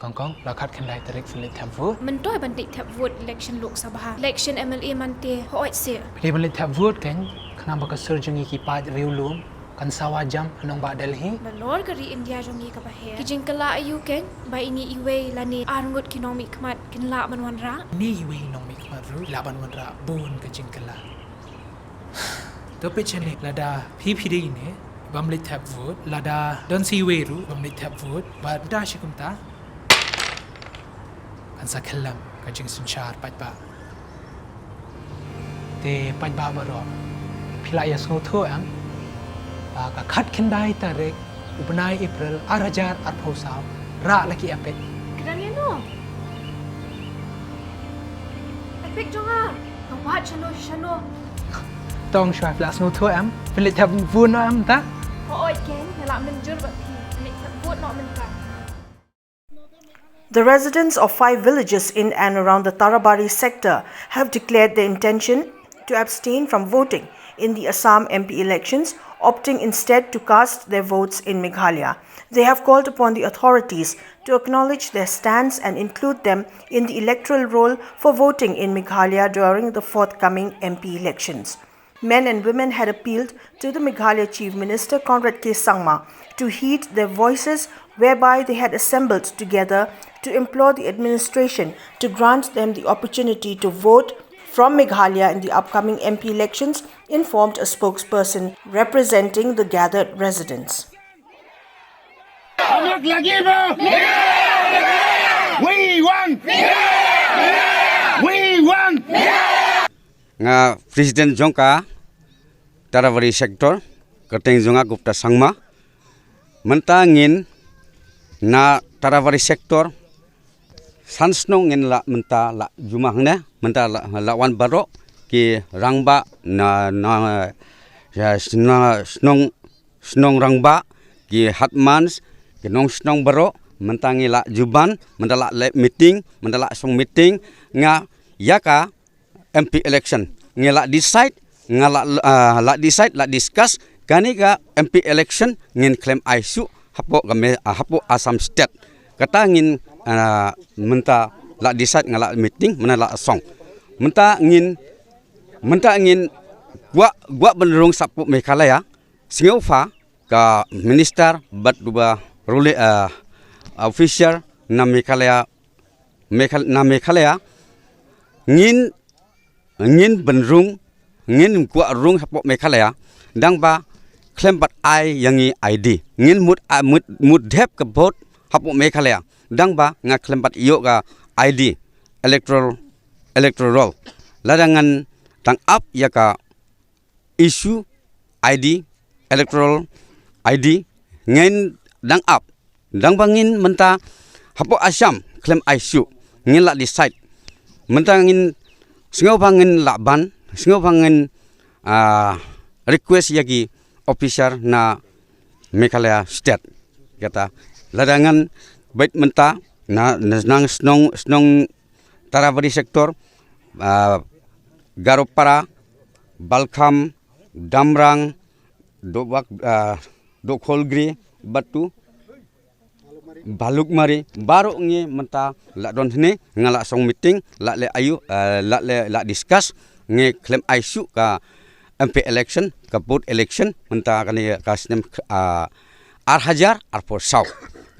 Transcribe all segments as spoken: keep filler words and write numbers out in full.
Kong kong, la khatkhyndai tarik phin leit thep vote. Mynta ban leit thep vote election Lok Sabha, election M L A mynta, hooid se. Phi dei ban leit thep vote kan, khnang ba ka sur jong ngi ki paid riewlum kan sawa jam ha nongbah Delhi. Nalor ka ri India jong ngi kaba her, ki jingkylla aïu kan ba ine iwei lane arngut ki nongmihkhmat kin lah ban wanrah? Ine iwei i nongmihkhmat ruh i lah ban wanrah bun ka jingkylla. To peit shane, lada phi phi dei ine bym leit thep vote, lada don sa iwei ruh bym leit thep vote, bad da shi kumta kan sa khyllem ka jingsynshar paidbah. Te paidbah baroh, phi la ïa sngewthuh em ba ka khatkhyndai tarik u bnai April ar hajar arphew saw, rah la ki EPIC. Kdang ïa no EPIC jong nga, ka wad shano shano. Tong shuwa, phi la sngewthuh em? Phi leit thep vote noh em mynta? Hooid kan, nga la mynjur bad phi. Phi leit thep vote noh mynta. The residents of five villages in and around the Tarabari sector have declared their intention to abstain from voting in the Assam M P elections, opting instead to cast their votes in Meghalaya. They have called upon the authorities to acknowledge their stance and include them in the electoral roll for voting in Meghalaya during the forthcoming M P elections. Men and women had appealed to the Meghalaya Chief Minister Conrad K Sangma to heed their voices, whereby they had assembled together to implore the administration to grant them the opportunity to vote from Meghalaya in the upcoming M P elections, informed a spokesperson representing the gathered residents. Amak lagi ba? We want. We want. Nga president jong ka Tarabari sector, kyrteng jong nga Gupta Sangma. Mynta ngin na Tarabari sector san shnong ngin la mynta la jumah ne, mynta la, la wan baroh ki rangbah na, na, ya, sna-, shnong, shnong rangbah, ki headmans, ki nongshnong baroh, mynta ngi la juban, mynta la leh meeting, mynta la song meeting, nga ïa ka M P election ngi la decide, nga la, ah, la decide, la discuss, kane ka M P election ngin khlem ai shuh hapoh ka me-, ah, hapoh Assam State. Kata ngin, ah, mynta la decide, nga la meeting, mynta la song. Mynta ngin, mynta ngin kwah, kwah ban rung shapoh Meghalaya, sngewbha ka minister bad uba ruling, ah, officer na Meghalaya, Meghal-, na Meghalaya, ngin, ngin ban rung, ngin kwah rung hapoh Meghalaya, dang ba khlem pat ai ïa ngi I D. Ngin mut, ah, mut, mut dep ka vote hapoh Meghalaya, dang ba nga khlem pat ïoh ka I D, electoral, electoral roll. Lada ngan dang ap ïa ka issue I D, electoral I D, ngin dang ap. Dang ba ngin mynta hapoh Assam khlem ai shuh, ngin la decide. Mynta ngin sngewbha ngin la ban, sngewbha ngin, ah, request ïa ki officer na Meghalaya State. Kata, lada ngan bad mynta na, na nang shnong, shnong Tarabari sector, ah, Garopara, Balkham, Damrang, Dobak, ah, Dokholgri, Batu, Balukmari, baroh ngi mynta la don hangne, nga la song meeting, la leh aïu, ah, la leh, la discuss, ngi khlem ai shuh ka M P election, ka vote election, mynta kane ka snem, ah, ar hajar arphew saw.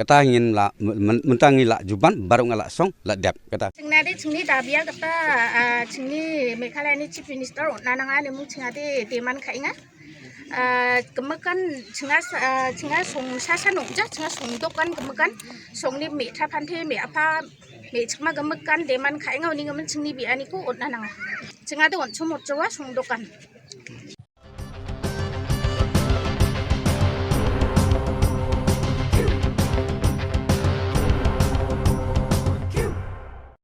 Kata ngin la, myn-, mynta ngi la juban, baroh nga la song, la dep. Kata. Jingna de jingni da bia kata, ah, jingni Meghalaya ni Chief Minister, na nang ani mung jingna de, de man khai nga. Ah, kemekan jingna, ah, jingna song sasa nong ja, jingna song dokan kemekan, song ni me thapan the, me apa, me chikma kemekan, de man khai nga, uni ngemen jingni bi ani ko, ot na nang. Jingna de on chumot jawa, song dokan.